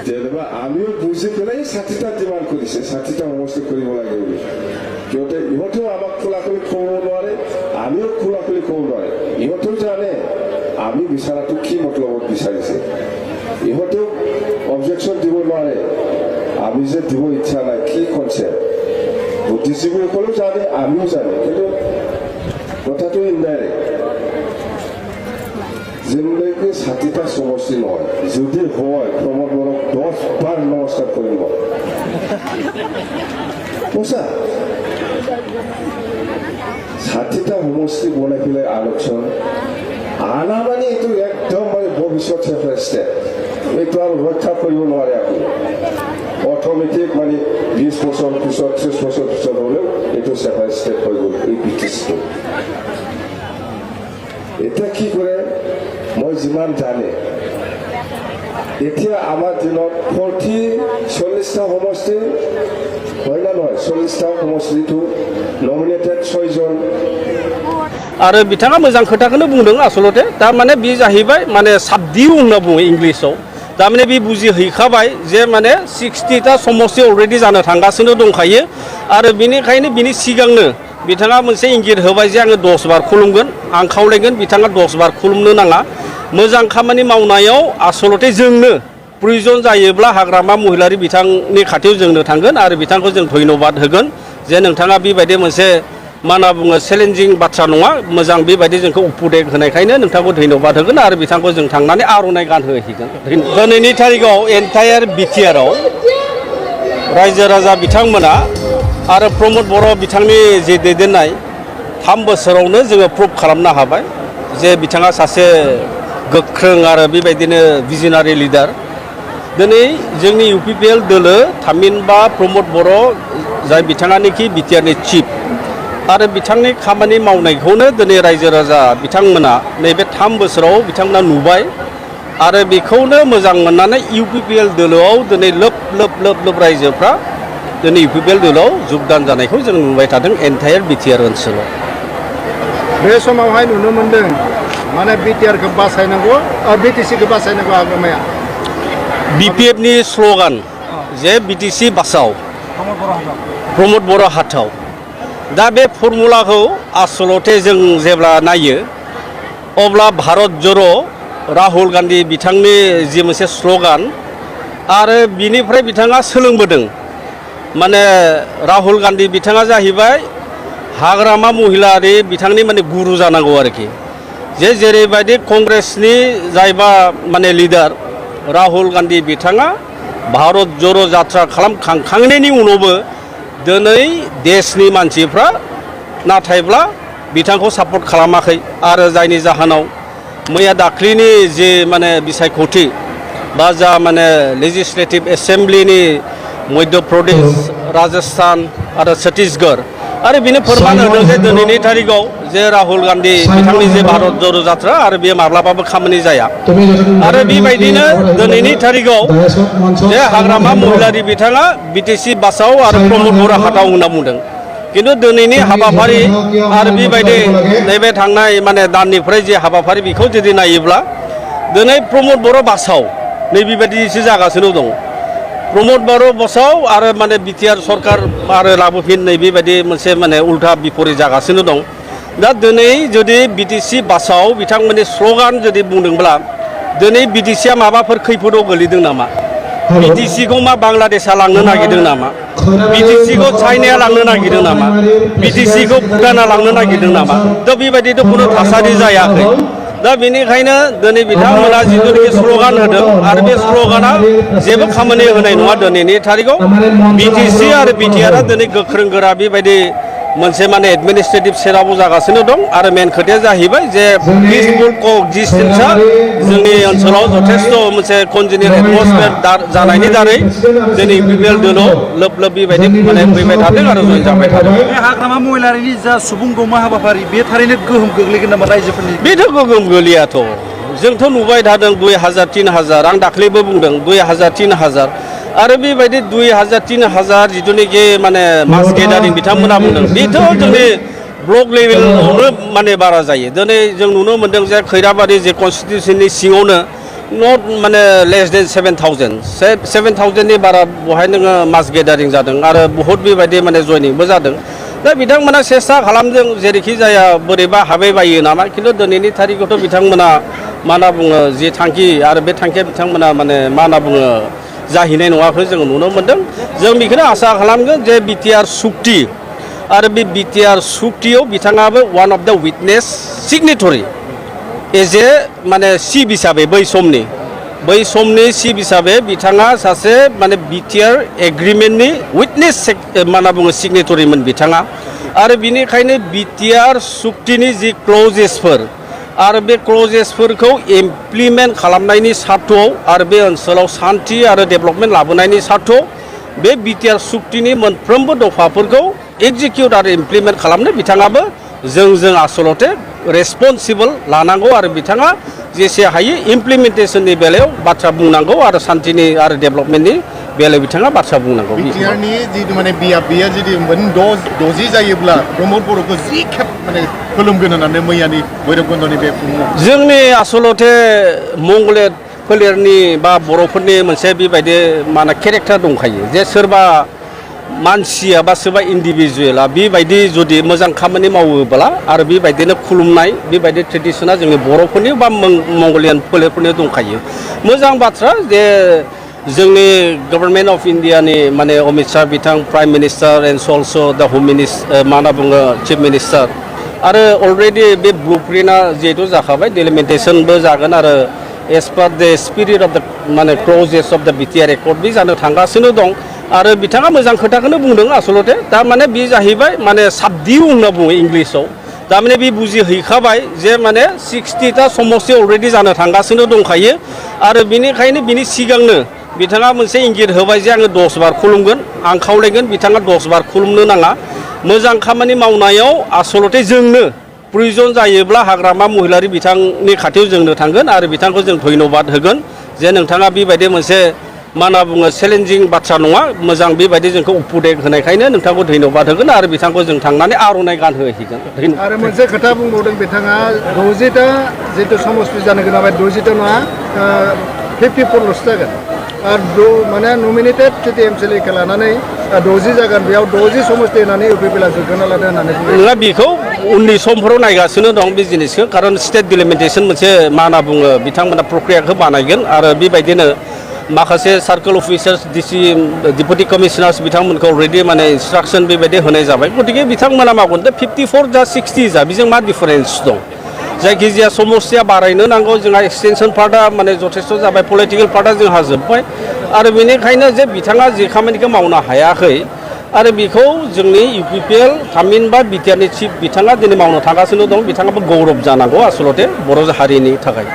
যেনিবা আমিও বুজি পেলাই 60টা ডিমান্ড কৰিছে 60টা সমষ্টি কৰিব লাগে বুলি কিয়তে ইহঁতেও আমাক খোলাখুলি ক'ব নোৱাৰে আমিও খোলাখুলি ক'ব নোৱাৰে ইহঁতেও জানে আমি বিচাৰাটো কি মতলবত বিচাৰিছে ইহঁতেও অবজেকশ্যন দিব নোৱাৰে আমি যে দিব ইচ্ছা নাই কি কনচেপ্ট বুদ্ধিজীৱীসকলেও জানে আমিও জানে কিন্তু কথাটো ইনডাইৰেক্ট যেনেকৈ 60টা সমষ্টি নহয় যদি হয় প্ৰমোদ বৰক 10 বাৰ নমস্কাৰ কৰিব পইচা 60টা সমষ্টি বনাই পেলাই আলোচন আনা মানে এইটো একদম মানে ভৱিষ্যত ষ্টেপ এইটো আৰু ৰক্ষা কৰিব নোৱাৰে আপুনি অট'মেটিক মানে 20 বছৰ পিছত 30 বছৰ পিছত হ'লেও এইটো ছেপাৰেট ষ্টেপ হৈ গ'ল এই পিটিছটো এতিয়া কি কৰে মই যিমান জানে এতিয়া আমাৰ দিনত 40-40টা সমষ্টি হয় না নহয় 40টা সমষ্টিটো নমিনেটেড 6 জন आरो बिथाङा मोजां खोथाखौनो बुंदों आसलते तारमाने बे जाहैबाय माने साबदिउ होनना बुङो इंलिसाव तारमाने बे बुजिहैखाबाय जे माने 60टा समष्टि अलरेडि जानो थांगासिनो दंखायो आरो बेनिखायनो बिनि सिगांनो बिथाङा मोनसे इंगित होबाय जे आङो 10 बार खुलुमगोन आं खावलायगोन बिथाङा 10 बार खुलुमनो नाङा मोजां खामानि मावनायाव आसलते जोंनो प्रयोजन जायोब्ला हाग्रामा महिलारि बिथांनि खाथियाव जोंनो थांगोन आरो बिथांखौ जों धन्यबाद होगोन जे नोंथाङा बेबायदि मोनसे मा होनना बुङो चेलेन्जिं बाथ्रा नङा मोजां बेबायदि जोंखौ उपदेश होनायखायनो नोंथांखौ धन्यबाद होगोन आरो बिथांखौ जों थांनानै आर'नाइ गानहोहैगोन दिनैनि थारिखआव एन्टायार बिटिआरआव रायजो राजा बिथांमोना आरो प्रमोद बर' बिथांनि जे दैदेननाय 3 बोसोरावनो जोङो प्रुभ खालामनो हाबाय जे बिथाङा सासे गोख्रों आरो बेबायदिनो भिजनारि लिडार दिनै जोंनि इउपिपिएल दोलो थामहिनबा प्रमोद बर' जाय बिथाङानोखि बिटिआरनि चिफ आरो बिथांनि खामानि मावनायखौनो दिनै रायजो राजा बिथांमोना नैबे 3 बोसोराव बिथांमोना नुबाय आरो बेखौनो मोजां मोननानै इउपिपिएल दोलोआव दिनै लोब लोब रायजोफ्रा दिनै इउपिपिएल दोलोआव योगदान जानायखौ जों नुबाय थादों एन्टायार बिटिआर ओनसोलाव बे समावहाय नुनो मोनदों माने बिटिआरखौ बासायनांगौ आरो बिटिसिखौ बासायनांगौ आगोमाया बिपिएफनि स्ल'गान जे बिटिसि बासाव प्रमोद बर' हाथाव दा बे फर्मुलाखौ आसलते जों जेब्ला नायो अब्ला भारत ज'र' राहुल गान्धी बिथांनि जि मोनसे स्ल'गान आरो बिनिफ्राय बिथाङा सोलोंबोदों माने राहुल गान्धी बिथाङा जाहैबाय हाग्रामा महिलारि बिथांनि माने गुरु जानांगौ आरोखि जे जेरैबायदि कंग्रेसनि जायबा माने लिडार राहुल गान्धी बिथाङा भारत ज'र' जात्रा खालामखांनायनि उनावबो दिनै देशनि मानसिफ्रा नाथायब्ला बिथांखौ सापर्ट खालामाखै आरो जायनि जाहोनाव मैया दाख्लिनि जे माने बिसायख'थि बा जा माने लेजिस्लेटिभ एसेम्ब्लिनि मध्य प्रदेश राजस्थान आरो छत्तीसगढ़ आरो बेनो फोरमान होदों जे दिनैनि थारिखआव जे राहुल गान्धी बिथांनि जे भारत ज'र' जात्रा आरो बे माब्लाबाबो खामानि जाया आरो बेबायदिनो दिनैनि थारिखआव जे हाग्रामा महिलारि बिथाङा बिटिसि बासाव आरो प्रमोद बर' हाथाव होनना बुंदों किन्तु दिनैनि हाबाफारि आरो बेबायदि नैबे थांनाय माने दाननिफ्राय जे हाबाफारि बेखौ जुदि नायोब्ला दिनै प्रमोद बर' बासाव नैबेबायदिसो जागासिनो दं प्रमोद बर' बासाव आरो माने बिटिआर सरकार आरो लाबोफिननाय बेबायदि मोनसे माने उल्था बिपरित जागासिनो दं दा दिनै जुदि बिटिसि बासाव बिथांमोननि स्ल'गान जुदि बुंदोंब्ला दिनै बिटिसिआ माबाफोर खैफोदाव गोलैदों नामा बिटिसिखौ मा बांलादेशआ लांनो नागिरदों नामा बिटिसिखौ चाइनाया लांनो नागिरदों नामा बिटिसिखौ भुटाना लांनो नागिरदों नामा दा बेबायदिथ' खुनु थासारि जायाखै दा बेनिखायनो दिनै बिथांमोना जिथुनिखि स्ल'गान होदों आरो बे स्ल'गाना जेबो खामानि होनाय नङा दिनैनि थारिखआव बिटिसि आरो बिटिआरआ दिनै गोख्रों गोरा बेबायदि मोनसे माने एडमिनिस्ट्रेटिभ सेटआपआव जागासिनो दं आरो मेन खोथाया जाहैबाय जे पिसफुल क'एक्जिस्टेन्सआ जोंनि ओनसोलाव जथेस्थ' मोनसे कन्जिनियर एटमस्फियार जानायनि दारै दिनै इउपिपिएल दोलोआव लोब बेबायदि माने फैबाय थादों आरो जइन जाबाय थादों बे हाग्रामा महिलारिनि जा सुबुं गौमा हाबाफारि बे थारैनो गोहोम गोग्लैगोन नामा रायजोफोरनि बेथ' गोहोम गोलैयाथ' जोंथ' नुबाय थादों 2000-3000 आं दाख्लैबो बुंदों 2000-3000 आरो बेबायदि 2000-3000 जिथुनिखि माने मास गेदारिं बिथांमोना बुंदों बेथ' जोंनि ब्लक लेभेलावनो माने बारा जायो दिनै जों नुनो मोनदों जे खैराबारि जे कनस्टिटिउसननि सिङावनो नट माने लेस देन 7,000 7,000नि बारा बहाय नोङो मास गेदारिं जादों आरो बहुत बेबायदि माने जयनिंबो जादों दा बिथांमोना सेस्था खालामदों जेरैखि जाया बोरैबा हाबायबायो नामा खिन्थु दिनैनि थारिखआवथ' बिथांमोना मा होनना बुङो जि थांखि आरो बे थांखिया बिथांमोना माने मा होनना बुङो जाहैनाय नङाखौ जोङो नुनो मोन्दों जों बेखौनो आसा खालामगोन जे बिटिआर सुक्ति आरो बे बिटिआर सुक्तियाव बिथाङाबो वान अफ द उइटनेस सिगनेटरि एज ए माने सिफ हिसाबै बै समनि सिफ हिसाबै बिथाङा सासे माने बिटिआर एग्रिमेन्टनि उइटनेस मा होनना बुङो सिगनेटरिमोन बिथाङा आरो बिनिखायनो बिटिआर सुक्तिनि जि क्लजेसफोर आरो बे क्लजेसफोरखौ इमप्लिमेन्ट खालामनायनि सार्थ'आव आरो बे ओनसोलाव सान्थि आरो डेभेलपमेन्ट लाबोनायनि सार्थ'आव बे बिटिआर सुक्तिनि मोनफ्रोमबो दफाफोरखौ एग्जिकिउट आरो इमप्लिमेन्ट खालामनो बिथाङाबो जों आसलते रेसपन्सिबल लानांगौ आरो बिथाङा जेसे हायो इमप्लिमेन्टेसननि बेलायाव बाथ्रा बुंनांगौ आरो सान्थिनि आरो डेभेलपमेन्टनि बेलायाव बिथाङा बाथ्रा बुंनांगौ बिटिआरनि जितु माने बिया जुदि द'जि जायोब्ला प्रमद बर'खौ जि खेब माने खुलुमगोन होननानै मैयानि भैरबकुन्दनि बे जोंनि आसलते मंगलेट फोलेरनि बा बर'फोरनि मोनसे बेबायदि माने केरेक्टार दंखायो जे सोरबा मानसिया बा सोरबा इन्डिभिजुवेला बेबायदि जुदि मोजां खामानि मावोब्ला आरो बेबायदिनो खुलुमनाय बेबायदि ट्रेडिसना जोंनि बर'फोरनि बा मंगलियान फोलेरफोरनि दंखायो मोजां बाथ्रा जे जोंनि गभर्नमेन्ट अफ इन्डियानि माने अमित शाह बिथां प्राइम मिनिस्टार एन्ड अलस' दा हम मिनिस्टार मा होनना बुङो चिफ मिनिस्टार आरो अलरेडि बे ब्लुप्रिन्टआ जिहेतु जाखाबाय डिलिमिटेसनबो जागोन आरो एज पार द स्पिरिट अफ द माने क्लजेस अफ द बिटिआर एकर्ड बे जानो थांगासिनो दं आरो बिथाङा मोजां खोथाखौनो बुंदों आसलते थारमाने बे जाहैबाय माने साबडिउ होनना बुङो इंलिसाव थारमाने बे बुजिहैखाबाय जे माने 60टा समस्या अलरेडि जानो थांगासिनो दंखायो आरो बेनिखायनो बिनि सिगांनो बिथाङा मोनसे इंगित होबाय जे आङो 10 बार खुलुमगोन आं खावलायगोन बिथाङा 10 बार खुलुमनो नाङा मोजां खामानि मावनायाव आसलते जोंनो प्रयोजन जायोब्ला हाग्रामा महिलारि बिथांनि खाथियाव जोंनो थांगोन आरो बिथांखौ जों धन्यबाद होगोन जे नोंथाङा बेबायदि मोनसे मा होनना बुङो चेलेन्जिं बाथ्रा नङा मोजां बेबायदि जोंखौ उपदेश होनायखायनो नोंथांखौ धन्यबाद होगोन आरो बिथांखौ जों थांनानै आर'नाइ गानहोहैगोन आरो मोनसे खोथा बुंबावदों बिथाङा 60टा जितु समष्टि जानो गोनां 60टा नङा 54ल'सो जागोन आरो माने नमिनेटेड सिटि एमसिएलएखौ लानानै 60 जागोन बेयाव 60 समष्टि होनानै इउपिपिएलआ जुगोना लादों होननानै नङा बेखौ उननि समफोराव नायगासिनो दं बे जिनिसखौ खारन स्टेट डिलिमिटेसन मोनसे मा होनना बुङो बिथांमोना प्रक्रियाखौ बानायगोन आरो बेबायदिनो माखासे सार्कोल अफिसार्स डिसि डिपुटि कमिशनार्स बिथांमोनखौ अलरेडि माने इन्सट्राक्सन बेबायदि होनाय जाबाय गतिके बिथांमोना मावगोन दा 54 जा 60 जा बेजों मा डिफारेन्स दं जायखिजाया समस्या बारायनो नांगौ जोंहा एक्सटेनसन पार्टआ माने जथेस्थ जाबाय पलिटिकेल पार्टआ जोंहा जोब्बाय आरो बेनिखायनो जे बिथाङा जे खामानिखौ मावनो हायाखै आरो बेखौ जोंनि इउपिपिएल थामहिनबा बिटिआरनि चिफ बिथाङा दिनै मावनो थांगासिनो दं बिथाङाबो गौरब जानांगौ आसलते बर' हारिनि थाखाय